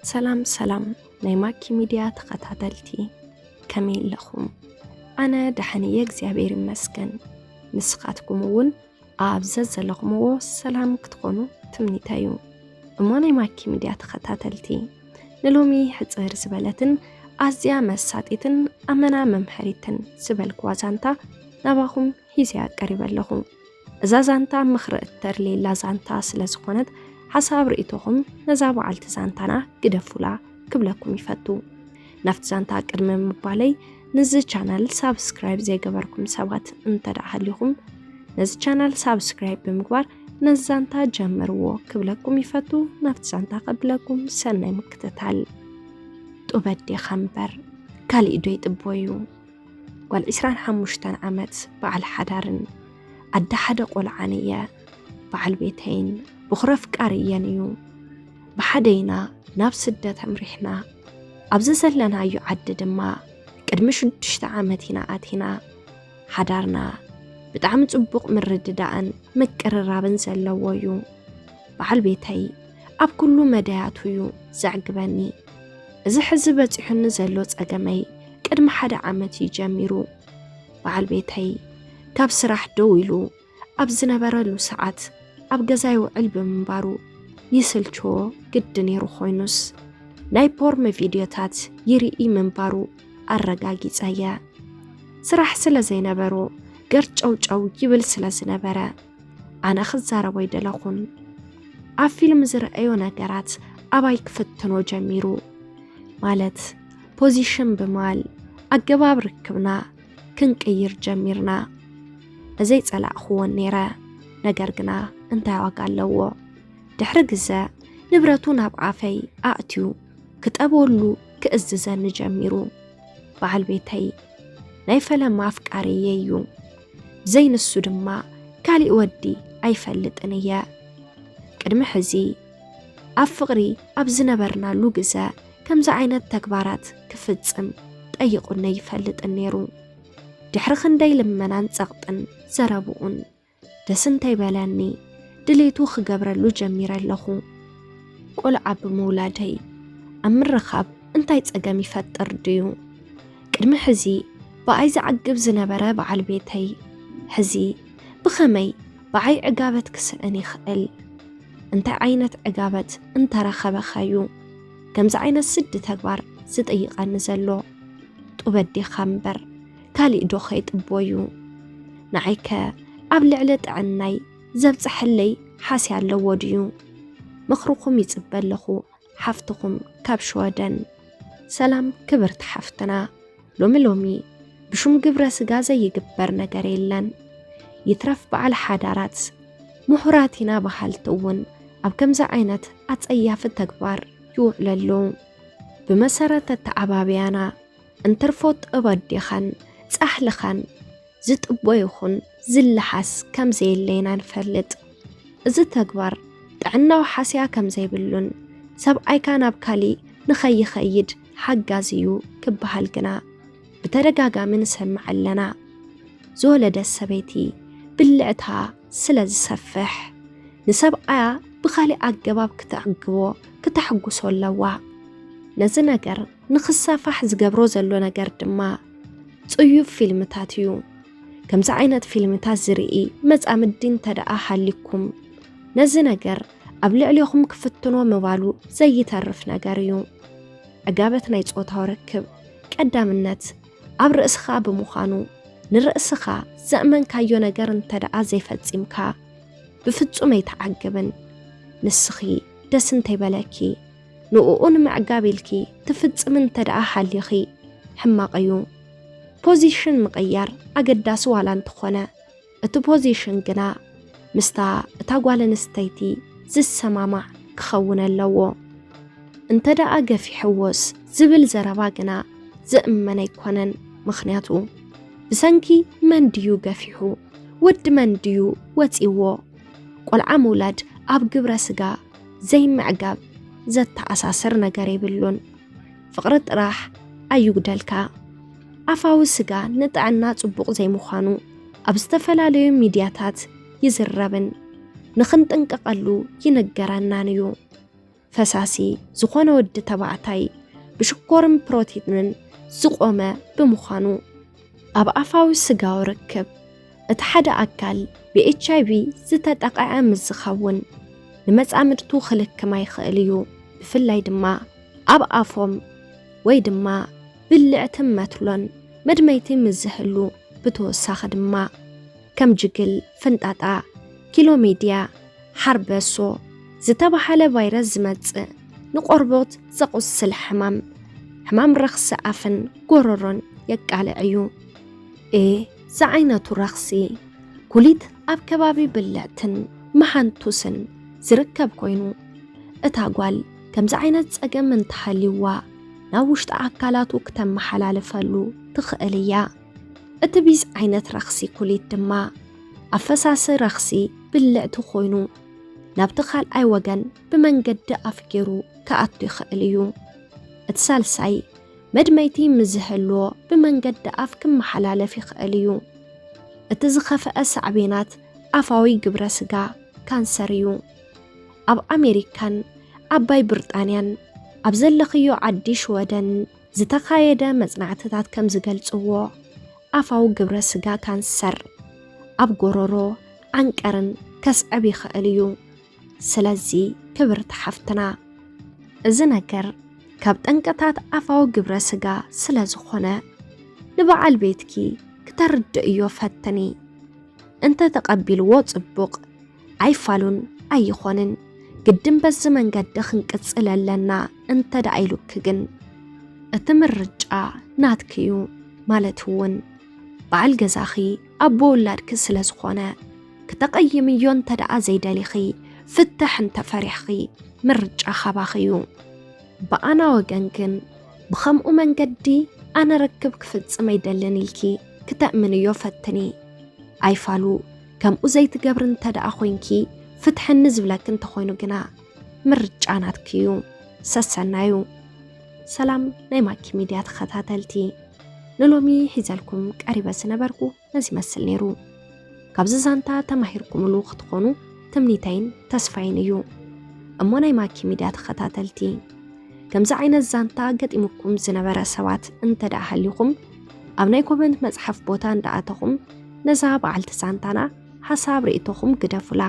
ሰላም ሰላም ናይ ማኪ ሚድያ ተኸታተልቲ፣ ከመይ ኣለኹም? ኣነ ደሓን እየ እግዚኣብሔር ይመስገን። ንስኻትኩም እውን ኣብ ዘዘለኹምዎ ሰላም ክትኾኑ ትምኒተይ እዩ። እሞ ናይ ማኪ ሚድያ ተኸታተልቲ፣ ንሎሚ ሕፅር ዝበለትን ኣዝያ መሳጢትን ኣመና መምሐሪትን ዝበልክዋ ዛንታ ናባኹም ሒዘያ ቀሪበ ኣለኹ። እዛ ዛንታ ምኽሪ እተድልየላ ዛንታ ስለ ዝኾነት ሓሳብ ርእይቶኹም ነዛ በዓልቲ ዛንታና ግደፉላ ክብለኩም ይፈቱ። ናብቲ ዛንታ ቅድሚ ምባለይ ንዚ ቻናል ሳብስክራይብ ዘይገበርኩም ሰባት እንተ ደኣ ሃሊኹም ነዚ ቻናል ሳብስክራይብ ብምግባር ነዚ ዛንታ ጀምርዎ ክብለኩም ይፈቱ። ናብቲ ዛንታ ከብለኩም ሰናይ ምክትታል። ጡብ ኣዴኻ እምበር ካሊእ ዶ ይጥቦ እዩ? ጓል ዕስራን ሓሙሽተን ዓመት በዓል ሓዳርን ኣደ ሓደ ቆልዓን እየ። በዓል ቤተይን ብኹረ ኣፍቃሪ እየን እዩ። ብሓደ ኢና ናብ ስደት ኣምሪሕና። ኣብዚ ዘለናዮ ዓዲ ድማ ቅድሚ ሽዱሽተ ዓመት ኢና ኣቲና። ሓዳርና ብጣዕሚ ጽቡቕ ምርድዳእን ምቅርራብን ዘለዎ እዩ። በዓል ቤተይ ኣብ ኩሉ መዳያቱ እዩ ዘዕግበኒ። እዚ ሕዚ በጺሑኒ ዘሎ ጸገመይ ቅድሚ ሓደ ዓመት እዩ ጀሚሩ። በዓል ቤተይ ካብ ስራሕ ደው ኢሉ ኣብ ዝነበረሉ ሰዓት ኣብ ገዛ ይውዕል ብምንባሩ ይስልችዎ ግዲ ነይሩ። ኮይኑስ ናይ ፖርም ቪድዮታት ይርኢ ምንባሩ ኣረጋጊጸየ። ስራሕ ስለ ዘይነበሮ ገርጨውጨው ይብል ስለ ዝነበረ ኣነ ክዛረቦ ኣይደለኹን። ኣብ ፊልም ዝረኣዮ ነገራት ኣባይ ክፍትኖ ጀሚሩ። ማለት ፖዚሽን ብምባል ኣገባብ ርክብና ክንቅይር ጀሚርና። እዘይ ጸላእኽዎን ነይረ፣ ነገር ግና እንታይ ዋጋ ኣለዎ? ድሕሪ ግዘ ንብረቱ ናብ ኣፈይ ኣእትዩ ክጠበሉ ክእዝዘኒ ጀሚሩ። በዓል ቤተይ ናይ ፈለማ ኣፍቃሪየይ እዩ። ብዘይ ንሱ ድማ ካሊእ ወዲ ኣይፈልጥን እየ። ቅድሚ ሕዚ ኣብ ፍቕሪ ኣብ ዝነበርናሉ ግዘ ከምዚ ዓይነት ተግባራት ክፍጽም ጠይቑኒ ይፈልጥን ነይሩ። ድሕሪ ክንደይ ልመናን ጸቕጥን ዘረብኡን ደስ እንተይበለኒ ድሌቱ ክገብረሉ ጀሚረ ኣለኹ። ቆልዓ ብምውላደይ ኣብ ምርኻብ እንታይ ጸገም ይፈጥር ድዩ? ቅድሚ ሕዚ ብኣይ ዝዓግብ ዝነበረ በዓል ቤተይ ሕዚ ብኸመይ ብዓይ ዕጋበት ክስእን ይኽእል? እንታይ ዓይነት ዕጋበት እንተረኸበኸ እዩ ከምዚ ዓይነት ስዲ ተግባር ዝጥይቐኒ ዘሎ? ጡብ ኣዴኻ እምበር ካሊእ ዶ ከይጥቦ እዩ? ንዓይከ ኣብ ልዕሊ ጥዕናይ ዘብጽሐለይ ሓስያ ኣለዎ ድዩ? ምኽርኹም ይጽበ ኣለኹ፣ ሓፍትኹም ካብ ሽወደን። ሰላም ክብርቲ ሓፍትና፣ ሎሚ ሎሚ ብሹም ግብረ ስጋ ዘይግበር ነገር የለን። ይትረፍ በዓል ሓዳራት፣ ምሁራት ኢና በሃልቲ እውን ኣብ ከምዚ ዓይነት ኣጸያፊ ተግባር ይውዕሉ ኣለዉ። ብመሰረት ኣተዓባብያና እንትርፎ ጡብ ኣዴኻን ጻሕልኻን ዝጥቦ ይኹን ዝለሓስ ከም ዘየለ ኢና ንፈልጥ። እዚ ተግባር ጥዕናዊ ሓስያ ከም ዘይብሉን ሰብኣይካ ናብ ካሊእ ንኸይኸይድ ሓጋዚ እዩ ክበሃል ግና ብተደጋጋሚ ንሰምዕ ኣለና። ዝወለደት ሰበይቲ ብልዕታ ስለ ዝሰፍሕ ንሰብኣያ ብኻሊእ ኣገባብ ክተዕግቦ ክተሕጉሶ ኣለዋ። ነዚ ነገር ንኽሳፋሕ ዝገብሮ ዘሎ ነገር ድማ ጽዩፍ ፊልምታት እዩ። ከምዚ ዓይነት ፊልምታት ዝርኢ መጻምዲ እንተ ደኣ ሃሊኩም ነዚ ነገር ኣብ ልዕሌኹም ክፍትኖ ምባሉ ዘይተርፍ ነገር እዩ። ዕጋበት ናይ ጾታዊ ርክብ ቀዳምነት ኣብ ርእስኻ ብምዃኑ ንርእስኻ ዘእመንካዮ ነገር እንተ ደኣ ዘይፈጺምካ ብፍጹም ኣይትዓግብን። ንስኺ ደስ እንተይበለኪ ንእኡ ንምዕጋብ ኢልኪ ትፍጽሚ እንተ ደኣ ሃሊኺ ሕማቕ እዩ። ፖዚሽን ምቕያር ኣገዳሲ ዋላ እንተኾነ እቲ ፖዚሽን ግና ምስታ እታ ጓል ኣንስተይቲ ዝሰማማዕ ክኸውን ኣለዎ። እንተ ደኣ ገፊሕዎስ ዝብል ዘረባ ግና ዝእመን ኣይኮነን። ምኽንያቱ ብሰንኪ መን ድዩ ገፊሑ? ወዲ መን ድዩ ወጺዎ? ቆልዓ ምውላድ ኣብ ግብረ ስጋ ዘይምዕጋብ ዘተኣሳስር ነገር የብሉን። ፍቕሪ ጥራሕ ኣይጉደልካ። ኣፋዊ ስጋ ንጥዕና ጽቡቕ ዘይምዃኑ ኣብ ዝተፈላለዩ ሚድያታት ይዝረብን ንኽንጥንቀቐሉ ይንገረናን እዩ። ፈሳሲ ዝኾነ ወዲ ተባዕታይ ብሽኮርን ፕሮቲንን ዝቖመ ብምዃኑ፣ ኣብ ኣፋዊ ስጋዊ ርክብ እቲ ሓደ ኣካል ብኤች ኣይ ቪ ዝተጠቕዐ ምስ ዝኸውን፣ ንመጻምድቱ ክልክም ኣይኽእል እዩ። ብፍላይ ድማ ኣብ ኣፎም ወይ ድማ ብልዕትን መትሎን መድመይቲ ምስ ዝህሉ፣ ብተወሳኺ ድማ ከም ጅግል፣ ፍንጣጣ፣ ኪሎሜድያ፣ ሓርበሶ ዝተባህለ ቫይረስ ዝመጽእ ንቆርቦት ዘቑስል ሕማም፣ ሕማም ረኽሲ ኣፍን ጎረሮን የቃልዕ እዩ። ኤ ዝዓይነቱ ረኽሲ ኩሊት ኣብ ከባቢ ብልዕትን መሓንቱስን ዝርከብ ኮይኑ፣ እታ ጓል ከምዚ ዓይነት ጸገም እንተሃልይዋ ናብ ውሽጢ ኣካላቱ ክተመሓላልፈሉ ትኽእል እያ። እቲ ቢዝ ዓይነት ረኽሲ ኩሊት ድማ ኣብ ፈሳሲ ረኽሲ ብልዕቲ ኮይኑ ናብቲ ካልኣይ ወገን ብመንገዲ ኣፍ ገይሩ ክኣቱ ይኽእል እዩ። እቲ ሳልሳይ መድመይቲ ምስ ዝህልዎ ብመንገዲ ኣፍ ክመሓላለፍ ይኽእል እዩ። እቲ ዝኸፍአ ሳዕቤናት ኣፋዊ ግብረ ስጋ ካንሰር እዩ። ኣብ ኣሜሪካን ዓባይ ብሪጣንያን ኣብ ዘለኽዮ ዓዲ ሽወደን ዝተኻየደ መጽናዕትታት ከም ዝገልጽዎ፣ ኣፋዊ ግብረ ስጋ ካንሰር ኣብ ጎረሮ፣ ዓንቀርን ከስዕብ ይኽእል እዩ። ስለዚ ክብርቲ ሓፍትና፣ እዚ ነገር ካብ ጠንቅታት ኣፋዊ ግብረ ስጋ ስለ ዝኾነ፣ ንበዓል ቤትኪ ክተርድእዮ ፈትኒ። እንተ ተቐቢልዎ ጽቡቕ፣ ኣይፋሉን ኣይኾንን፣ ግድን በዚ መንገዲ ክንቅጽል ኣለና እንተ ደኣ ኢሉኪ ግን፣ እቲ ምርጫ ናትኪ እዩ። ማለት እውን በዓል ገዛኺ ኣቦ ውላድኪ ስለ ዝኾነ፣ ክተቐይምዮ እንተ ደኣ ዘይደሊኺ፣ ፍትሕ እንተ ፈሪሕኺ፣ ምርጫ ካባኺ እዩ። ብኣና ወገን ግን፣ ብኸምኡ መንገዲ ኣነ ርክብ ክፍጽም ኣይደልን ኢልኪ ክተእምንዮ ፈትኒ። ኣይፋሉ፣ ከምኡ ዘይትገብሪ እንተ ደኣ ኮይንኪ፣ ፍትሐኒ ዝብለኪ እንተኾይኑ ግና፣ ምርጫ ናትኪ እዩ። ሰሰናዩ። ሰላም ናይ ማኪ ሚድያ ተኸታተልቲ፣ ንሎሚ ሒዘልኩም ቀሪበ ዝነበርኩ ነዚ ይመስል ነይሩ። ካብዚ ዛንታ ተማሂርኩምሉ ክትኾኑ ትምኒተይን ተስፋይን እዩ። እሞ ናይ ማኪ ሚድያ ተኸታተልቲ፣ ከምዚ ዓይነት ዛንታ ገጢሙኩም ዝነበረ ሰባት እንተ ደኣ ሃሊኹም፣ ኣብ ናይ ኮመንት መጽሓፍ ቦታ እንዳኣተኹም ነዛ በዓልቲ ዛንታና ሓሳብ ርእይቶኹም ግደፉላ።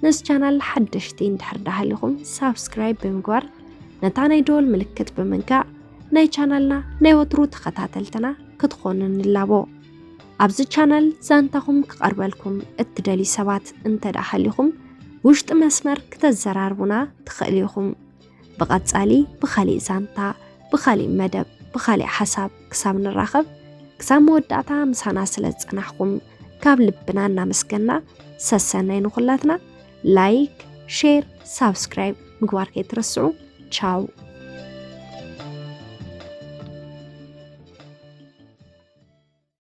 ነዚ ቻናል ሓደሽቲ እንድሕር ደኣ ሃሊኹም ሳብስክራይብ ብምግባር ነታ ናይ ደወል ምልክት ብምንካእ ናይ ቻናልና ናይ ወትሩ ተኸታተልትና ክትኾኑ ንላቦ። ኣብዚ ቻናል ዛንታኹም ክቐርበልኩም እትደልዩ ሰባት እንተ ደኣ ሃሊኹም፣ ብውሽጢ መስመር ክተዘራርቡና ትኽእሉ ኢኹም። ብቐጻሊ ብኻሊእ ዛንታ፣ ብኻሊእ መደብ፣ ብኻሊእ ሓሳብ ክሳብ ንራኸብ፣ ክሳብ መወዳእታ ምሳና ስለ ዝጸናሕኩም ካብ ልብና እናመስገና፣ ሰሰናይ ንኹላትና። ላይክ፣ ሼር፣ ሳብስክራይብ ምግባር ከይትረስዑ። ቻው።